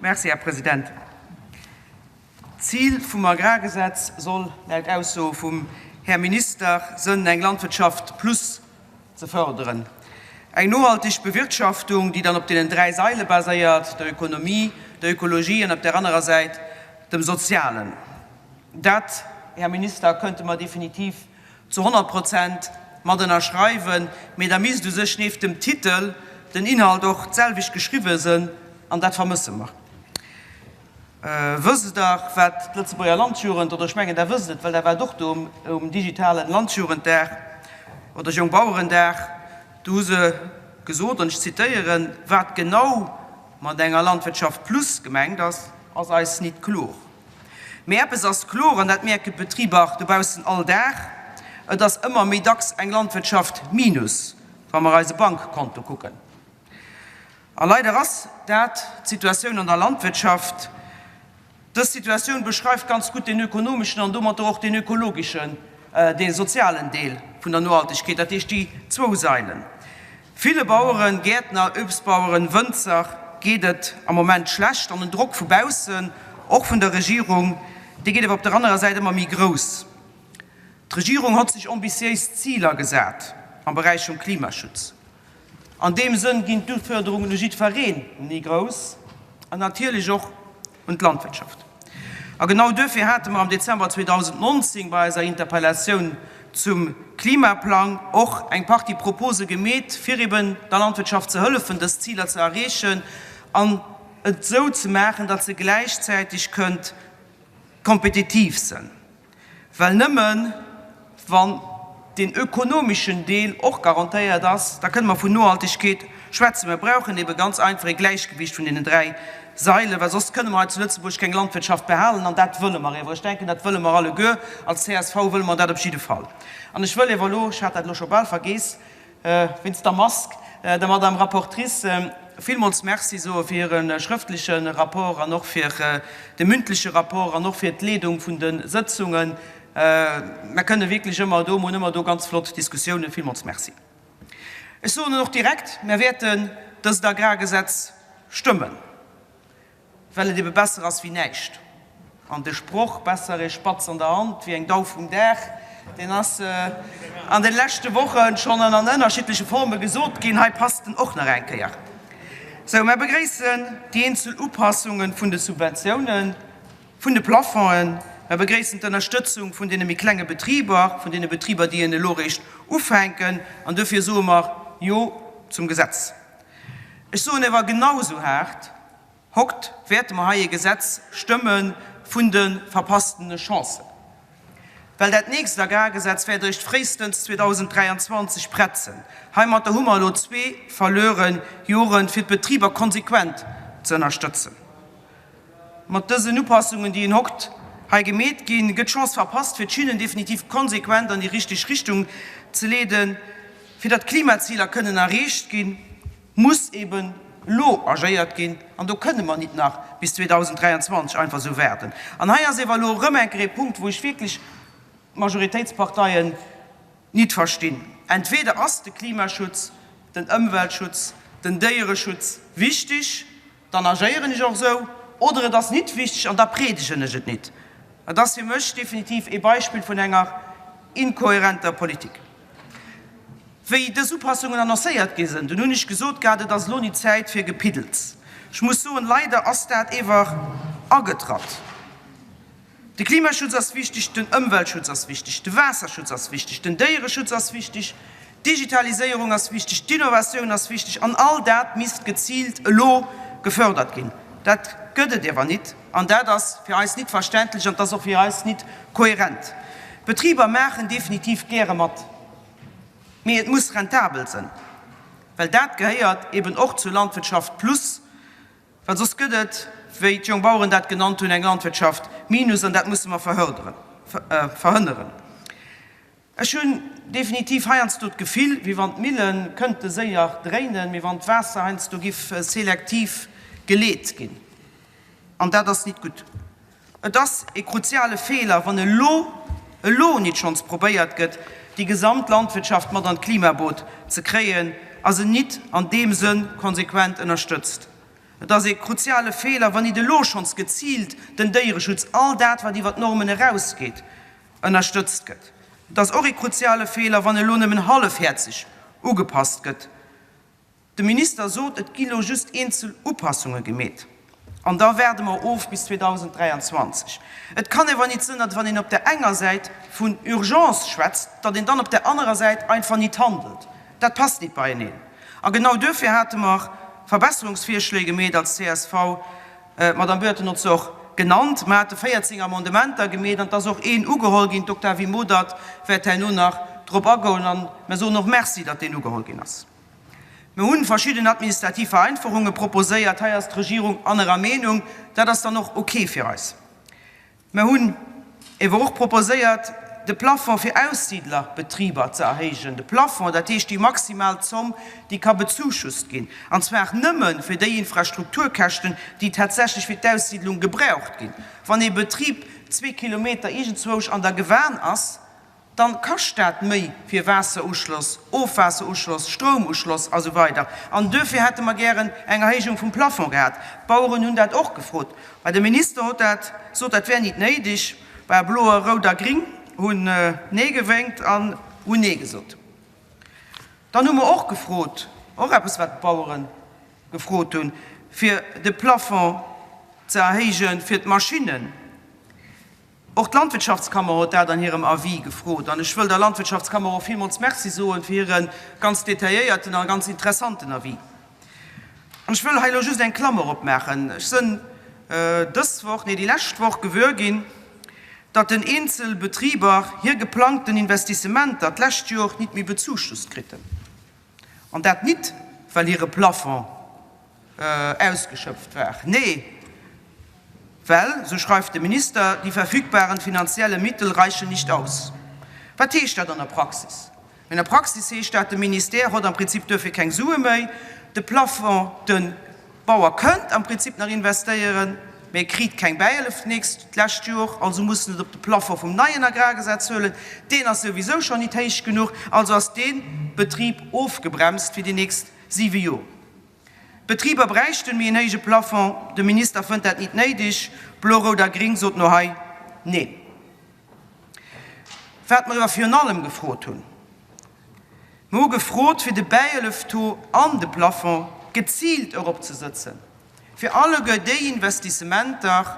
Merci, Här President. D'Zil vum Agrargesetz soll, laut Ausso vum Här Minister, sënn eng Landwirtschaft plus ze förderen. Eng nohaltig Bewirtschaftung, déi dann op deenen dräi Saile baséiert, der Ökonomie, der Ökologie an op där anerer Säit dem Sozialen. Dat, Här Minister, könnte mer definitiv zu 100 Prozent mat ënnerschreiwen, mee da misst u sech nieft dem Titel den Inhalt och d'selwecht geschriwwe sënn, an dat vermësse mer. Wësst Der, wat d'Lëtzebuerger Landjugend, oder ech mengen, Der wësst et, well Der waart och do um digitalen Landjugenddag oder Jongbauerendag, do hu se gesot, an ech zitéieren, Wat genau mat enger Landwirtschaft plus gemengt ass, ass eis nit kloer. Mee eppes ass kloer, an dat mierken d'Betriber dobaussen all Dag, Et ass ëmmer méi dacks eng Landwirtschaft minus, wa mer eise Bankkonto kucken. A leider ass dat d'Situatioun an der Landwirtschaft. Dës Situatioun beschreift ganz gutt den ökonomeschen an domatter och den ökologeschen, dee sozialen Deel vun der Nohaltegkeet, dat heescht déi zwou Sailen. Ville Baueren, Gäertner, Uebstbaueren, Wënzer geet et am Moment schlecht an den Drock vu baussen, och vun der Regierung, dee gétt awer op der anerer Säit ëmmer méi grouss. D'Regierung hott sech ambitiéis Ziler gesat am Beräich vum Klimaschutz. An deem Sënn ginn d'Ufuerderungen u jiddfereen méi grouss an natierlech och un d'Landwirtschaft. A genau duerfir hate mer am Dezember 2019 bei eiser Interpellatioun zum Klimaplang och eng Partie Propose gemeet, fir eben der Landwirtschaft ze hëllefen, dës Ziler ze erreechen an et esou ze maachen, datt se gläichzäitig kënnt kompetitiv sënn. Well nëmme wann deen ökonomeschen Deel och garantéiert ass, da kënne mer vun Nohaltegkeet schwätzen. Mer brauchen ebe ganz einfach ee Gläichgewicht vun deenen dräi Sailen, well soss kënne mer hei zu Lëtzebuerg keng Landwirtschaft behalen. An dat wëlle mer ewer. Ech denken, dat wëlle mer alleguer. Als csv wëlle mer dat op jidde Fall. An ech wëll ewer elo, ech hat dat elo scho bal vergeess, Wéinst der Mask, der Madame Rapportrice villmools Merci soe fir hire schrëftleche Rapport an och fir de mündleche Rapport an och fir d'Leedung vun de Sëtzungen. Mer kënne wierklech ëmmer do, mer hunn ëmmer do ganz flott Diskussiounen. Villmools Merci. Ech soen och direkt, Mer wäerten dëst Agrargesetz stëmmen. Well et ebe besser ass wéi näischt. An de Sproch, Besser ee Spatz an der Hand wéi eng Dauf um Daach, deen ass an de leschte Woche schonn an ënnerschiddleche Forme gesot ginn. Hei passt en och nach eng Kéier. Sou, mer begréissen déi eenzel Upassunge vun de Subventiounen, vun de Plafongen. Mer begréissen d'Ënnerstëtzung vun deene méi klenge Betriber, vun deene Betriber, déi en elo eréischt ufänken. An duerfir soe mer Jo zum Gesetz. Ech soen ewer genau esou haart, Hokt wäerte mer hei ee Gesetz stëmme vun de verpasstene Chancen, well dat nächst Agrargesetz wäert eréischt fréistens 2023 prett sënn. Heimatter hu mer elo zwee verluere Joren, fir d'Betriber konsequent ze ënnerstëtzen. Mat dësen Upassungen, déi en hokt hei gemeet ginn, gëtt d'Chance verpasst, fir d'Schinnen definitiv konsequent an déi richteg Richtung ze leeden. Fir datt d'Klimaziler kënnen erreecht ginn, muss eben elo agéiert ginn, an do kënne mer nit nach bis 2023 einfach esou waarden. An hei ass ewer elo erëm eng Kéier ee Punkt, wou ech wierklech d'Majoritéitsparteien nit verstinn. Entweder ass de Klimaschutz, den Ëmweltschutz, den Déiereschutz wichtig, Dann agéieren ech och esou, oder et ass nit wichteg an da predegen ech et nit. Et ass fir mech definitiv ee Beispill vun enger inkohärenter Politik. Wéi dës Upassungen annoncéiert gi sinn, dunn hunn ech gesot gehat, et ass elo nit Zäit fir Gepiddels. Ech muss soen, leider ass dat ewer agetratt. De Klimaschutz ass wichteg, den Ëmweltschutz ass wichteg, de Waasserschutz ass wichteg, den Déiereschutz ass wichteg, d'Digitaliséierung ass wichteg, d'Innovatioun ass wichteg an all dat misst geziilt elo gefördert ginn. Dat gëtt et ewer nit an dat ass fir eis nit verständlech an et ass och fir eis nit kohärent. D'Betriber maachen definitiv gäre mat, mee et muss rentabel sënn, well dat gehéiert eben och zur Landwirtschaft plus. Well soss gëtt et, wéi d'Jongbaueren dat genannt hunn, eng Landwirtschaft minus, an dat musse mer verhënneren. Ech hunn definitiv heiansdo d'Gefill, wéi wann d'Mille kënnte séier dréinen, mee wann d'Waasser heiansdo giff selektiv geleet ginn. An dat ass nit gutt. Et ass e kruziale Feeler, wann elo, elo nit schonns probéiert gëtt, déi gesamt Landwirtschaft mat an d'Klimaboot ze kréien a se nit an deem Sënn konsequent ënnerstëtzt. Et ass ee kruziale Feeler, wann nit elo schonns geziilt den Déiereschutz, all dat wat iwwer d'Normen erausgeet, ënnerstëtzt gëtt. Et ass och ee kruziale Feeler, wann elo nëmmen hallefhäerzeg ugepasst gëtt. De Minister sot, et gi lo just eenzel Upassunge gemeet an da waarde mer of bis 2023. Et kann ewer nit sënn, datt wann een op der enger Säit vun Urgence schwätzt, datt een dann op der anerer Säit einfach nit handelt. Dat passt nit beieneen. A genau duerfir hate mer Verbesserungsvirschléi gemeet als csv. D'Madame Burton hott se och genannt. Mer hate 14 Amendementer gemeet an et ass och een ugeholl ginn. D'Octavie Modert wäert herno nach drop agoen an mer soen och Merci, datt deen ugeholl ginn ass. Mer hunn verschidden administrativ Vereinfachunge proposéiert. Hei ass d'Regierung anerer Meenung. Dat ass dann och ok fir eis. Mer hunn ewer och proposéiert, de Plafond fir Aussiidlerbetriber ze erhéijen. De Plafond, dat heescht déi maximal Zomm, déi ka bezuschusst ginn, an zwar nëmme fir déi Infrastrukturkäschten, déi tatsächlech fir d'Aussiidlung gebraucht ginn. Wann ee Betrib zwee Kilometer iergendzwousch an der Gewan ass, Dann kascht dat méi fir Waasseruschloss, Ofwaasseruschloss, Stroumuschloss a sou weider. An duerfir hätte mer gären eng Erhéijung vum Plafond gehat. D'Baueren hunn dat och gefrot. Mä de Minister hott dat sot, dat wär nit néideg. Bah, Bloer, Rout a Gring hunn Nee gewénkt an hunn Nee gesot. Dann hu mer och gefrot, och eppes wat d'Bauere gefrot hunn, fir de Plafond ze erhéije fir d'Maschinnen. Och d'Landwirtschaftskammer huet dat an hirem Avis gefrot. An ech wëll der Landwirtschaftskammer och villmools Merci soen fir hire ganz detailléierten a ganz interessanten Avis. An ech wëll hei elo just eng Klammer opmaachen. Ech sënn dës Woch, nee déi lescht Woch gewuer ginn, datt den eenzel Betriber hir geplangten Investissementer d'lescht Jor nit méi bezuschusst kriten. An dat nit well hire Plafond ausgeschöpft war. Nee, well, sou schreift de Minister, die verfügbaren finanziellen Mittel reichen nicht aus. Wat heescht dat an der Praxis? An der Praxis heescht dat, de Ministère hott am Prinzip duerfir keng Sue méi. De Plafond, de Bauer kënnt am Prinzip nach investéieren, mä e kriit keng Bäihëllef d'nächst, d'lescht Jor, also muss en et op de Plafond vum neien Agrargesetz huelen. Deen ass souwisou schonn nit héich genuch, also ass dee Betrib ofgebremst fir déi nächst siwe Jor. D'Betriber bräichten méi en héije Plafond, de Minister fënnt dat nit néideg. Blo, Rout a Gring soten och hei Neen. Wat mer ewer virun allem gefrot hunn, Mer hu gefrot fir de Bäihëllef-Taux an de Plafond geziilt eropzesëtzen, fir alleguer déi Investissementer,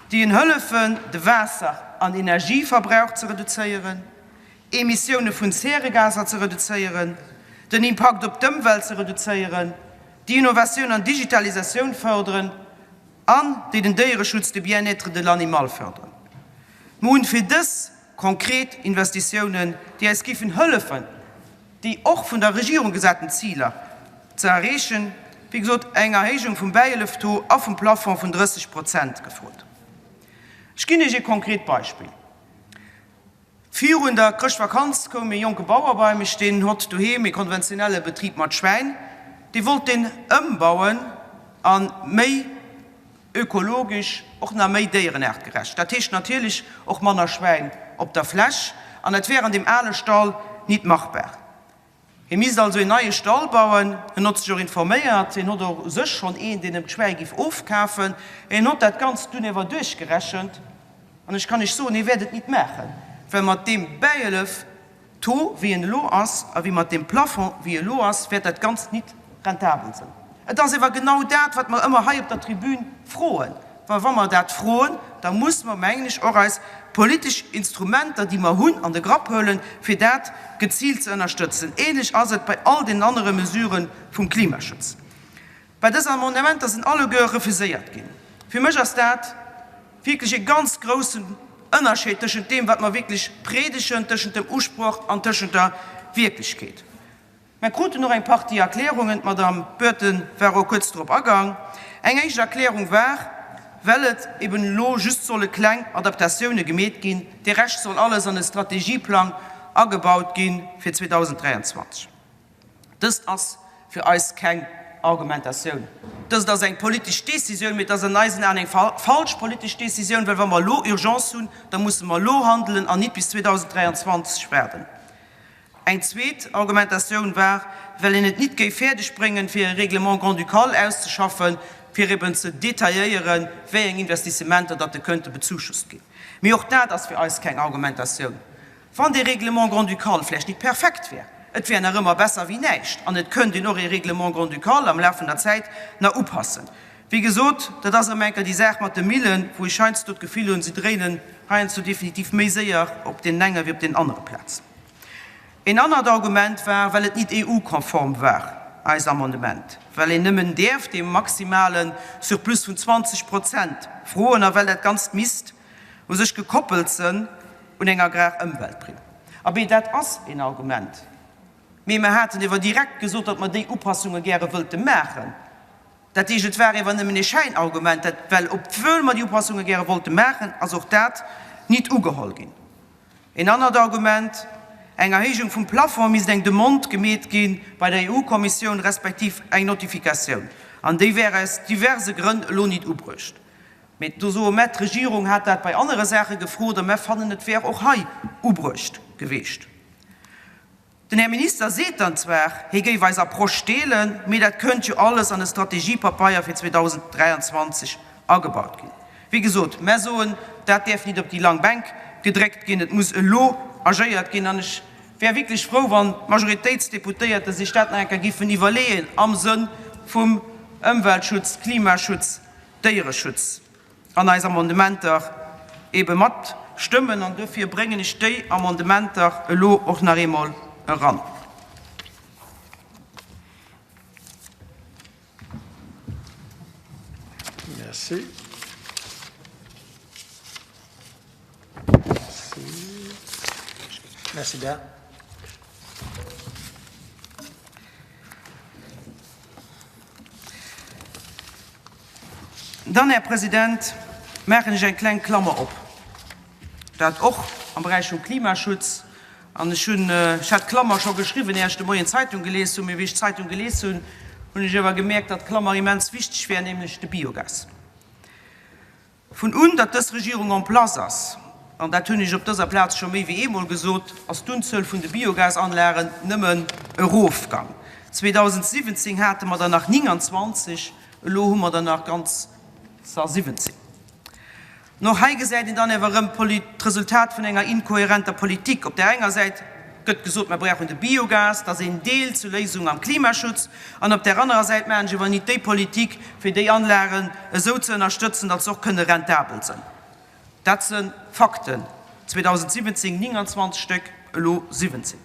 déi en hëllefen de Waasser an Energieverbrauch ze reduzéieren, Emissioune vun Zäregaser ze reduzéieren, den Impakt op d'Ëmwelt ze reduzéieren, déi Innovatioun an Digitalisatioun fërderen an déi den Déiereschutz, de Bien-être de l'animal fërderen. Mer hunn fir dës konkret Investitiounen, déi eis géifen hëllefen, déi och vun der Regierung gesaten Ziler ze erreechen, wéi gesot, eng Erhéijung vum Bäihëllef-Taux a vum Plafond vun 30 Prozent gefrot. Ech ginn Iech ee konkret Beispill. Virun der Chrëschtvakanz koum ee jonke Bauer bei mech, deen hott doheem ee konventionelle Betrib mat Schwäin. Dee wollt deen ëmbauen a méi ökologisch, och nach méi déierenaartgerecht. Dat heescht natierlech och manner Schwäin op der Fläch an dat wär an deem ale Stall nit machbar. Hie misst also een neie Stall bauen. Hien hott sech och informéiert. Hien hott och u sech schonn een, deen em d'Schwäi giff ofkafen. Hien hott dat Ganzt dunn ewer duerchgerechent an ech kann iech soen, hie wäert et nit maachen, well mat deem Bäihëllef-Taux, wéi en elo ass, a wéi mat deem Plafond, wéi e elo ass, wäert dat Ganzt nit rentabel sënn. Et ass ewer genau dat, wat mer ëmmer hei op der Tribün froen. Well wa mer dat froen, da muss mer, mengen ech, och eis politesch Instrumenter, déi mer hunn, an de Grapp huelen, fir dat geziilt ze ënnerstëtzen. Ähnlech ass et bei all den anere Mesurë vum Klimaschutz. Mä dës Amendementer sinn alleguer refuséiert ginn. Fir mech ass dat wierklech e ganz groussen Ënnerscheed tëschent deem, wat mer wierklech predegen, tëschent dem Usproch an tëschent der Wierklechkeet. Mer kruten och eng Partie Erklärungen, d'Madame Burton war och kuerz drop agang. Eng éischt Erklärung war, well et eben elo just solle kleng Adaptatioune gemeet ginn, de Rescht soll alles an e Strategieplang agebaut gi fir 2023. Dëst ass fir eis keng Argumentatioun. Dëst ass eng politesch Décisioun, mee et ass an eisen Aen eng falsch politesch Décisioun, well wa mer elo Urgence hunn, da musse mer elo handelen an nit bis 2023 waarden. Eng zweet Argumentatioun war, well een et nit géif fäerdeg bréngen, fir e Règlement grand-ducal auszeschaffen, fir eben ze detailléieren, wéi eng Investissementer datt e könnte bezuschusst ginn. Mee och dat ass fir eis keng Argumentatioun. Wann dee Règlement grand-ducal vläicht nit perfekt wär, et wär nach ëmmer besser wéi näischt an et kënnt een och ee Règlement grand-ducal am Laf vun der Zäit nach upassen. Wéi gesot, dat ass erëm eng Kéier déi Saach mat de Millen, wou ech heiansdo d'Gefill hunn, se dréinen heiansdo definitiv méi séier op deenen enge wéi op deenen anere Plazen. Een anert Argument war, well et nit EU-konform war, eist Amendement, well een nëmmen däerf dee maximale Surplus vun 20 Prozent froen a well dat Ganzt misst u sech gekoppelt sënn un eng Agrarëmweltprimm. Abee, dat ass een Argument, mee mer haten ewer direkt gesot, datt mer déi Upassunge gäre wëllte maachen. Dat heescht, et war ewer nëmmen ee Schäinargument, dat, well obwuel mer déi Upassunge gäre wollte maachen, ass och dat nit ugeholl ginn. Een anert Argument, Eng Erhéijung vum Plafond misst eng Demande gemeet gi bei der EU-Kommissioun, respektiv eng Notifikatioun, an déi wär aus diverse Grënn elo nit ubruecht. Mee do soe mer, d'Regierung hat dat bei anere Saache gefrot a mer fannen, et wär och hei ubruecht geweecht. Den Här Minister seet dann zwar, hie géif eis Approche deelen, mee dat kënnt jo alles an e Strategiepapeier fir 2023 agebaut ginn. Wéi gesot, mär soen, dat däerf nit op déi lang Bänk gedréckt ginn, et muss elo agéiert ginn. An ech wär wierklech frou, wann d'Majoritéitsdeputéierte sech dat nach eng Kéier giffen iwwerleeën am Sënn vum Ëmweltschutz, Klimaschutz, Déiereschutz. An eis Amendementer ebe mat stëmmen. An dofir bréngen ech déi Amendementer elo och nach eemol eran. Merci. Merci bien. Dann, Här President, maachen ech eng kleng Klammer op, dat och am Beräich vum Klimaschutz. An ech hunn, ech hat d'Klammer scho geschriwwen, éier ech de Moien d'Zeitung gelies hunn, mee wéi ech d'Zeitung gelies hunn, hunn ech awer gemierkt, datt d'Klammer immens wichteg wär, nämlech de Biogas. Vun un datt dës Regierung en place ass, an dat hunn ech op dëser Plaz scho méi wéi eemol gesot, ass d'Unzuel vun de Biogasanlagen nëmmen erofgang. 2017 hate mer der nach 29, elo hu mer der nach ganzer 17. An och hei gesäit een dann awer erëm d'Resultat vun enger inkohärenter Politik. Op där enger Säit gëtt gesot, mer brauchen de Biogas, dat ass een Deel zur Léisung am Klimaschutz, an op där anerer Säit maachen ech awer nit déi Politik, fir déi Anlagen esou ze ënnerstëtzen, datt se och kënne rentabel sënn. Dat se Fakten. 2017 29 Stéck, elo 17.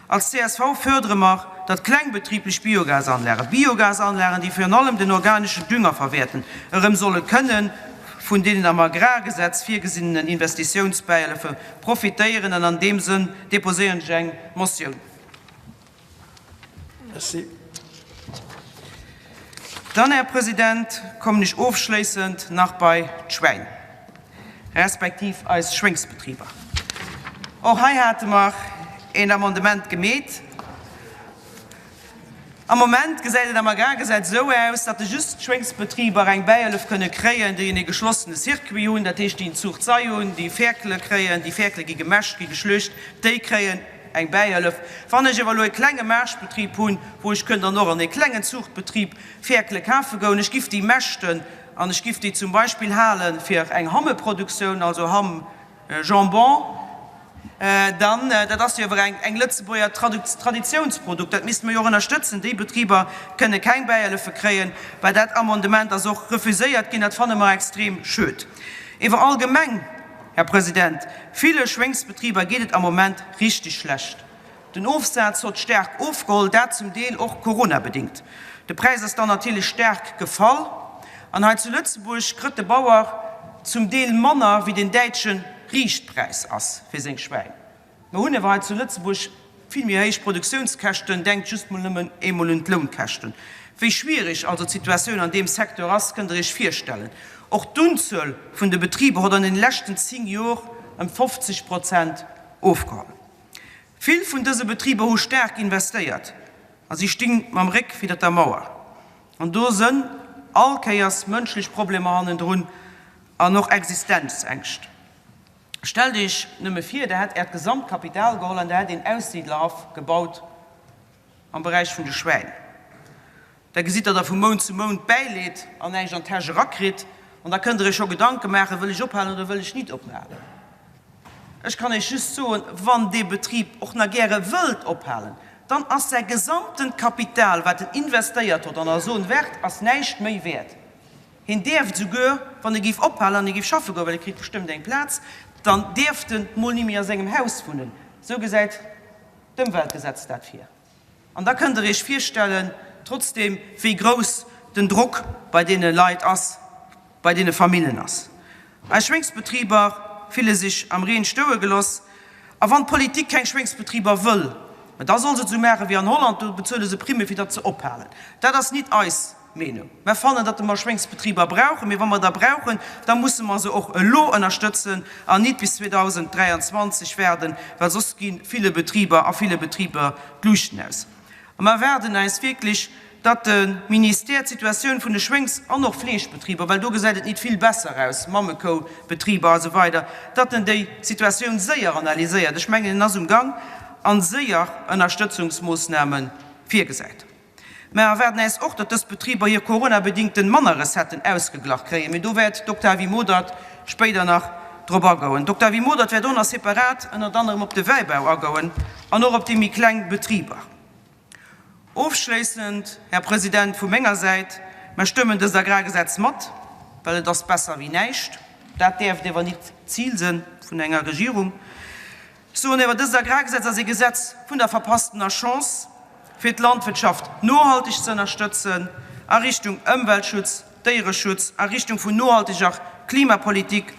Als csv fördere mer, datt klengbetriiblech Biogasanlagen, Biogasanlagen, déi virun allem den organeschen Dünger verwäerten, erëm solle kënnen vun deenen am Agrargesetz virgesinnenen Investitiounsbäihëllefe profitéieren an an deem Sënn déposéieren ech eng Motioun. Merci. Dann, Här President, kommen ech ofschléissend nach bei d'Schwäin, respektiv eis Schwéngsbetriber. Och hei hate mer een Amendement gemeet. Am Moment gesäit et am Agrargesetz esou aus, datt just d'Schwéngsbetriber eng Bäihëllef kënne kréien, déi en ee geschlossene Circuit hunn, dat heescht, déi en Zuuchtzei hunn, déi Ferkele kréien, déi Ferkele gi gemäscht, gi geschluecht, déi kréien eng Bäihëllef. Wann ech awer elo e klenge Maaschtbetrib hunn, wou ech kënnt dann och an e klengen Zuuchtbetrib Ferkele kafe goen, ech giff déi mäschten an ech giff déi zum Beispill hale fir eng Hammeproduktioun, also Ham, Jambon, dann, dat ass jo awer eng Lëtzebuerger Traditiounsprodukt, dat misste mer jo och ënnerstëtzen, déi Betriber kënne keng Bäihëllefe kréien. Bah, dat Amendement ass och refuséiert ginn, dat fanne mer extrem schued. Ewer allgemeng, Här President, ville Schwéngsbetriber geet et am Moment richtig schlecht. Den Ofsaz hott staark ofgeholl, dat zum Deel och coronabedingt. De Präis ass dann natierlech staark gefall an hei zu Lëtzebuerg krëtt de Bauer zum Deel manner wéi den däitsche Riichtpräis ass fir seng Schwäin. Mer hunn awer hei zu Lëtzebuerg vill méi héich Produktiounskäschten, denkt just mol nëmmen eemol un d'Lounkäschten. Wéi schwierig also d'Situatioun an deem Secteur ass, kënnt der Iech virstellen. Och d'Unzuel vun de Betriber hott an den leschten 10 Jor ëm 50 Prozent ofgeholl. Vill vun dëse Betriber hu staark investéiert a si stinn mam Réck widder der Mauer. An do sënn all Kéiers mënschlech Problemer hannendrun an och Existenzängscht. Stellt Iech nëmme vir, Der hätt Äert gesamt Kapital geholl an Der hätt een Aussiedlerhaff gebaut am Beräich vun de Schwäin. Da gesitt Der, datt vu Mount zu Mount bäileet an näischt an d'Täsch erakritt. An da kënnt Der Iech scho Gedanke maachen, Wëll ech ophalen oder wëll ech nit ophalen? Ech kann Iech just soen, wann dee Betrib och nach gäre wëllt ophalen, dann ass säi gesamtent Kapital, wat en investéiert hott an a soen Wäert ass, näischt méi wäert. Hien däerft esouguer, wann e géif ophalen an e géif schaffe goen, well e kritt bestëmmt eng Plaz, dann däerft en mol ni méi a sengem Haus wunnen. Esou gesäit d'Ëmweltgesetz dat vir. An da kënnt Der Iech virstellen, trotzdeem, wéi grouss den Drock bei deene Leit ass, bei deene Famillen ass. Eis Schwéngsbetriber fille sech am Reen stoue geloss. A wann d'Politik keng Schwéngsbetriber wëll, ma da soll se et esou maache wéi an Holland, do bezuele se Primme fir datt se ophalen. Dat ass nit eis Meenung. Mer fannen, datt mer Schwéngsbetriber brauchen, mee wa mer der brauchen, da musse mer se och elo ënnerstëtzen an nit bis 2023 waarden, well soss gi ville Betriber a ville Betriber d'Luuchten aus. A mer erwaarden äis wierklech, datt de Ministère d'Situatioun vun de Schwéngs an och Fleeschbetriber, well do gesäit et nit vill besser aus, Mammekoubetriber a sou weider, datt en déi Situatioun séier analyséiert, ech mengen en ass um Gang, a séier Ënnerstëtzungsmoossname virgesäit. Mer erwaarden äis och, datt dës Betriber hir coronabedingten Mannerrecetten ausgeglach kréien, mee do wäert d'Octavie Modert spéider nach drop agoen. D'Octavie Modert wäert och nach separat ënnert anerem op de Wäibau agoen an och op déi méi kleng Betriber. Ofschléissend, Här President, vu menger Säit, Mer stëmmen dëst Agrargesetz mat, well et ass besser wéi näischt. Dat däerft ewer nit d'Zil sënn vun enger Regierung. Ech soen ewer, dëst Agrargesetz ass ee Gesetz vun der verpasstener Chance, fir d'Landwirtschaft nohalteg ze ënnerstëtzen a Richtung Ëmweltschutz, Déiereschutz, a Richtung vun nohalteger Klimapolitik.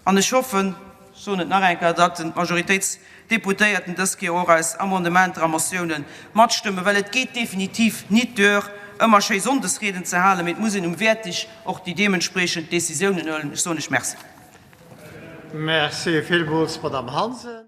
An ech hoffen, ech soen et nach eng Kéier, datt d'Majoritéitsdeputéierten dës Kéier och eis Amendementer a Motiounen matstëmmen, well et geet definitiv nit duer, ëmmer schéi Sonndesrieden ze halen, mee et muss een um Wäertdig och déi deementspreechend Décisiounen huelen. Ech soen lech Merci. Merci villmools, Madame Hansen.